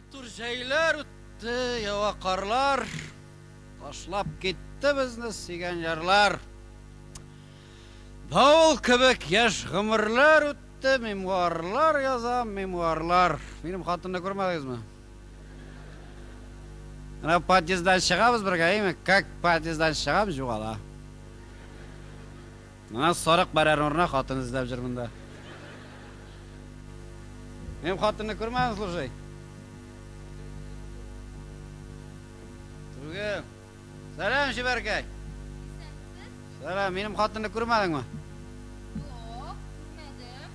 Матур җәйләр үтте, ява карлар, Ташлап китте безне сөйгән ярлар. Давыл кебек яшь гомерләр үтте, Мемуарлар язам, мемуарлар. Минем хатынны күрмәдегезме? Менә подъезддан чыгабыз бергә, әйме? Как подъезддан чыгам, югала. Менә сарык бәрәр урынына хатын эзләп җөр монда. Минем хатынны күрмәдең, слушай. Түгел. Сәлам, чибәркәй. Сәлам, минем хатынны күрмәдеңме? Юк, күрмәдем.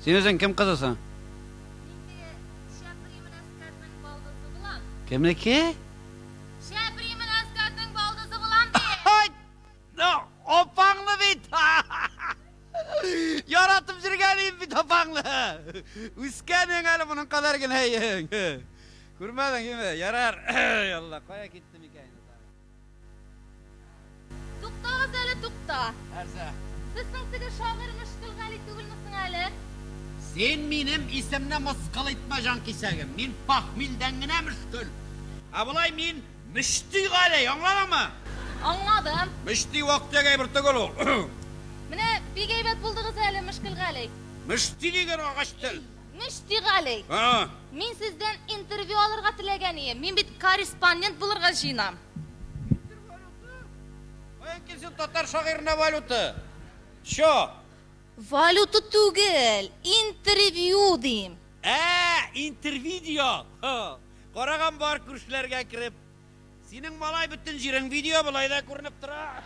Син үзең кем кызысың? Мин теге Шәбримен Әскәрнең балдызы булам. Кемнеке? Шәбримен Әскәрнең балдызы булам ди. Ай! Апаңны бит! Яратып йөргән идем бит апаңны. Үскәнең әле моның кадәр генә иең. Күрмәдең, име? Ярар. Ялла, кая киттем икән инде тагын? Туктагыз әле, тукта. Нәрсә? Сез соң теге шагыйрь Мөшкел Гали түгелме соң әле? Син минем исемне мыскыл итмә, җанкисәгем. Мин пахмилдән генә мөшкел. Ә болай мин Мөшти Гали, аңладыңмы? Аңладым. Мөшти вак-төяк әйбер түгел ул. Менә бик әйбәт булдыгыз әле, Мөшкел Гали. Мөшти дигән агач тел. Мөшти Гали. А? Мин сездән интервью алырга теләгән ием. Мин бит корреспондент булырга җыенам. Каян килсен татар шагыйренә валюта? Чо? Валюта түгел, интервью дим. Ә, интервидео! Караган бар күршеләргә кереп. Синең малай бөтен җирең видео болай да күренеп тора.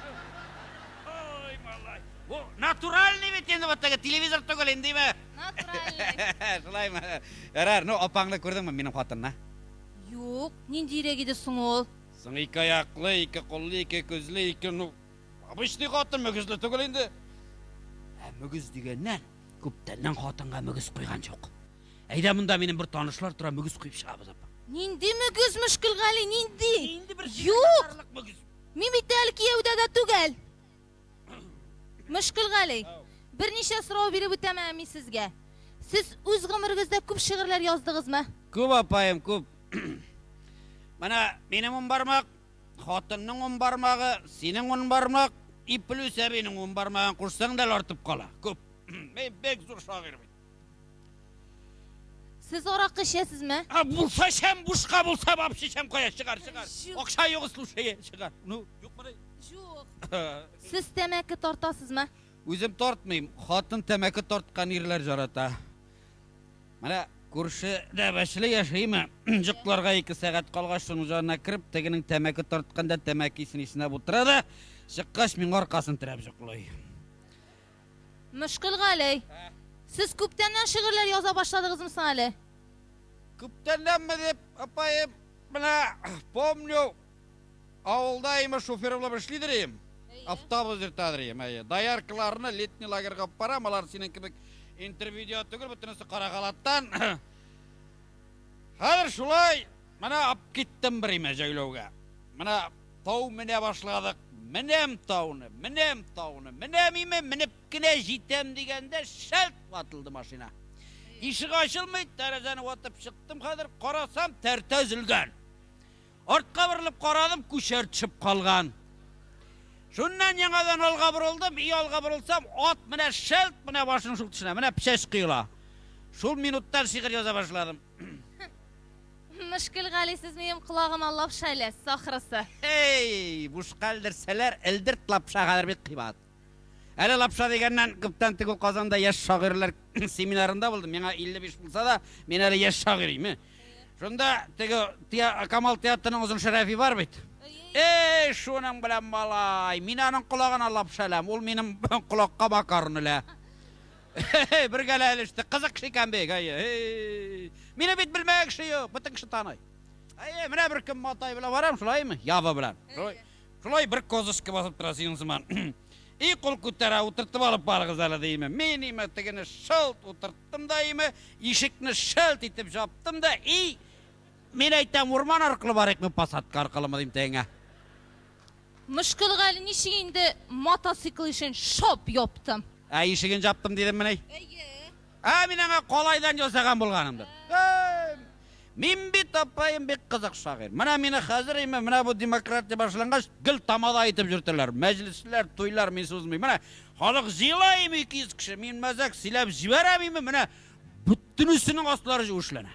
Ой, малай. Бу натуральный бит инде вот теге телевизор түгел инде, димә. Натуральный. Шулаймы? Ярар, ну апаңны күрдеңме минем хатынны? Юк, ниндирәк иде соң ул? Соң ике аяклы, ике куллы, ике күзле, ике ну обычный хатын мөгезле түгел инде. Ә мөгез дигәннән, күптәннән хатынга мөгез куйган юк. Әйдә монда минем бер танышлар тора, мөгез куеп чыгабыз, апа. Нинди мөгез, Мөшкелгали, нинди? Инде бер Юк! мөгез. Мин бит әле кияүдә дә түгел. Мөшкелгали, берничә сорау биреп үтәм әле мин сезгә. Сез үз гомерегездә күп шигырьләр яздыгызмы? Күп, апаем, күп. Менә минем ун бармак, хатынның ун бармагы, синең ун бармак, и плюс әбинең ун бармагын кушсаң да артып кала. Күп. Мин бик зур шагыйрь бит. Сез аракы эчәсезме? А булса эчәм, бушка булса вообще эчәм, кая чыгар, чыгар. Юк. Акча юк, слушай, чыгар. Ну, юкмыни? Юк. Сез тәмәке тартасызмы? Үзем тартмыйм, хатын тәмәке тарткан ирләр жарата. Менә күрше дәбәчле яшиме? Йокларга ике сәгать калгач, шуның җанына кереп, тегенең тәмәке тартканда тәмәке исен иснәп утыра да, чыккач миңа аркасын терәп йоклый. Мөшкел Галәй, сез күптәннән шигырьләр яза башладыгызмы соң әле? Күптәннәнме дип, апаем, менә помню, авылда име шофер булып эшлидер идем. Автобус йөртәдер идем, әйе. Дояркаларны летний лагерьга алып барам, алар синең кебек интервидео түгел, бөтенесе кара халаттан. Хәзер шулай, менә алып киттем бер име җәйләүгә. Менә Тау менә башладык. Менәм тауны, менәм тауны, менәм име, менеп кенә җитәм дигәндә шәлт ватылды машина. Ишек ачылмый, тәрәзәне ватып чыктым хәзер, карасам, тәртә өзелгән. Артка борылып карадым, күчәр төшеп калган. Шуннан яңадан алга борылдым, и алга борылсам, ат менә шәлт менә башын шул төшенә, менә печәч коела. Шул минуттан шигырь яза башладым. Мөшкел Гали, сез минем колагыма лапша эләсез, ахрысы. Эй, бушка элдерсәләр, элдерт лапша хәзер бик кыйбат. Әле лапша дигәннән, күптән түгел Казанда яшь шагыйрьләр семинарында булдым. Миңа 55 булса да, мин әле яшь шагыйрь име. Шунда теге Камал театрының озын Шәрәфи бар бит. Эй, шуның белән малай, мин аның колагына лапша эләм, ул минем колакка макарон элә. Бергәлә элештек. Кызык кеше икән бик. Әйе. Мине бит белмәгән кеше юк, бөтен кеше таный. Әйе, менә бер көн матай белән барам, шулаймы? Ява белән. Шулай, шулай бер козочка басып тора синең сыман. И кул күтәрә, утыртып алып барыгыз әле дейме. Мин име тегене шылт утырттым да име, ишекне шылт итеп жаптым да, и мин әйтәм, урман аркылы барыйкмы, посадка аркылымы дим тегеңә. Мөшкел Гали, ничек инде мотоцикл ишеген шап яптым? Ә ишеген жаптым дидеммени? Әйе. Ә мин аңа калайдан ясаган булганымдыр. Мин бит бит, апаем, бик кызык шагыйрь. Менә мине хәзер име, менә бу демократия башлангач, гел тамада итеп йөртәләр. Мәҗлесләр, туйлар мин сузмыйм. Менә халык җыела име 200 кеше, мин мәзәк сөйләп җибәрәм име, менә бөтенесенең аслары җүешләнә.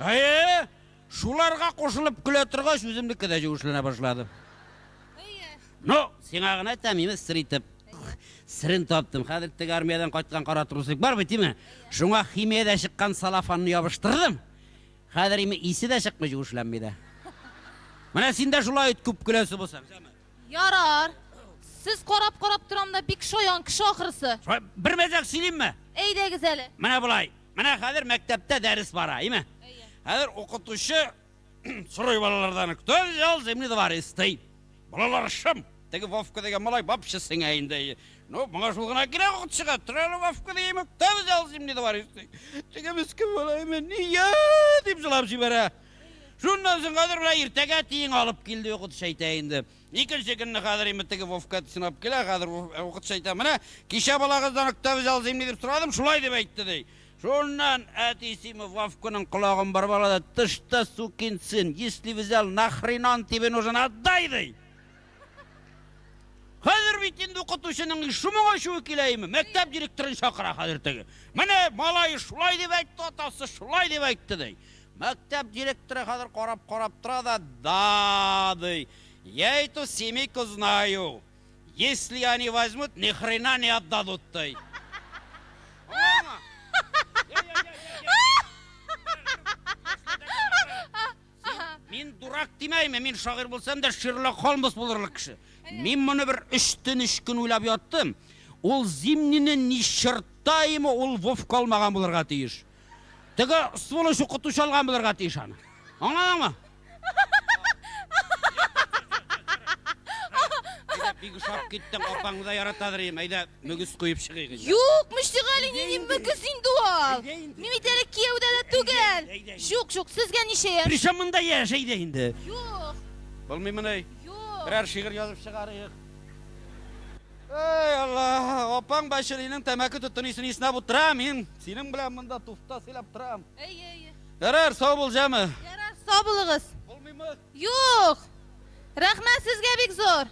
Әйе, шуларга кушылып көлә торгач, үземнеке дә җүешләнә башлады. Ну, сиңа гына әйтәм, име, сер итеп. Серен таптым. Хәзер теге армиядән кайткан кара трусик бар бит, име? Шуңа химиядә чыккан салафанны ябыштырдым. Хәзер име исе дә чыкмый, җүешләнми дә. Менә син дә шулай ит, күп көләсе булсаң. Ярар. Сез карап-карап торам да бик шаян кеше ахрысы. Шулай бер мәзәк сөйлимме? Әйдәгез әле. Менә болай. Менә хәзер мәктәптә дәрес бара, име? Хәзер укытучы сорый балалардан, кто взял зимний дворец? Ди. Балалар шым. Теге Вовка дигән малай вообще сеңә инде. Ну, моңа шул гына кирәк укытучыга. Тор әле, Вовка дим, кто взял зимний дворец? Ди. Теге мескен малай, не я, дип җылап җибәрә. Шуннан соң хәзер менә иртәгә тиен алып килде укытучы әйтә инде. Икенче көнне хәзер инде теге Вовка әтисен алып килә, хәзер укытучы әйтә, менә кичә балагыздан кто взял зимний дип сорадым, шулай дип әйтте ди. Шуннан әтисе Вовканың колагын барып ала да, ты что, сукин сын, если взял, нахрена он тебе нужен, отдай ди. Хәзер бит инде укытучының шуның ачуы килә име? Мәктәп директорын чакыра хәзер теге. Менә малай шулай дип әйтте, атасы шулай дип әйтте ди. Мәктәп директоры хәзер карап-карап тора да, да, ди. Я эту семейку знаю. Если они возьмут, ни хрена не отдадут, ди. Мин дурак димәйме, мин шагыйрь булсам да Шерлок Холмс булырлык кеше. Мин моны бер өч төн өч көн уйлап яттым. Ул зимнийны ни чертта име, ул Вовка алмаган булырга тиеш. Теге сволочь укытучы алган булырга тиеш аны. Аңладыңмы? Әйдә, бик ошап киттең, апаңны да яратадыр идем. Әйдә, мөгез куеп чыгыйк инде. Юк, Мөштегали, нинди мөгез инде ул? Әйдә инде. Мин бит әле кияүдә дә түгел. Әйдә, әйдә. Юк, юк, сезгә ничә яшь? Причем монда яшь, әйдә инде. Юк, Булмыймыни? юк. Берәр шигырь язып чыгарыйк. Эй, Алла, апаң Бәширинең тәмәке төтен исен иснәп утыра, мин синең белән монда туфта сөйләп торам. Әйе, әйе. Ярар, сау бул, җәме. Ярар, сау булыгыз. Булмыймы? Юк. Рәхмәт сезгә бик зур.